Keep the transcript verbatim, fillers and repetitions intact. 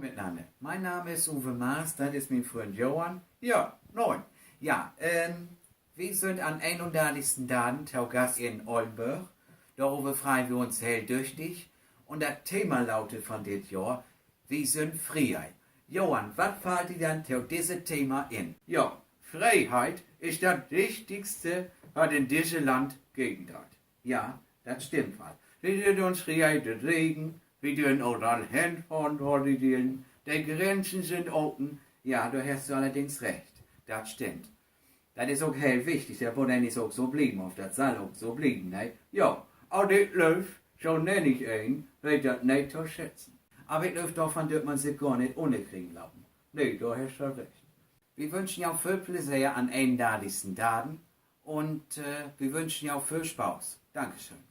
Mitnanner. Mien Name is Uwe Maas, dat is mien Fründ Johann. Ja, moin. Ja, ähm, wi sünd an eenundörtigsten Drüdden to Gast in Ollnborg. Doröver freien wi uns heel düchtig. Un dat Thema lautet von dit Johr: Wi sünd free. Johann, wat fallt di denn to disse Thema in? Ja, Freeheit is dat Wichtigste, wat in disse Land geven deit. Ja, dat stimmt woll. Wi sünd uns free bewegen, wi dürven överall henfahren, wo wi willen. De Grenzen sünd open. Ja, dor hest du allerdings recht. Dat stimmt. Dat is ok heel wichtig, dat mutt egentlich ok so blieven, of dat sall ok so blieven, ne? Ja, aver ik glööv, so nennig een weet dat neet to schätzen. Aver ik glööv, dorvon dröff man sik gor neet ünnerkriegen laten. Nee, dor hest du recht. Wi wünschen jo völ Pleseer an eenundörtigsten Drüdden un, äh, wi wünschen jo völ Spaaß. Dankeschön.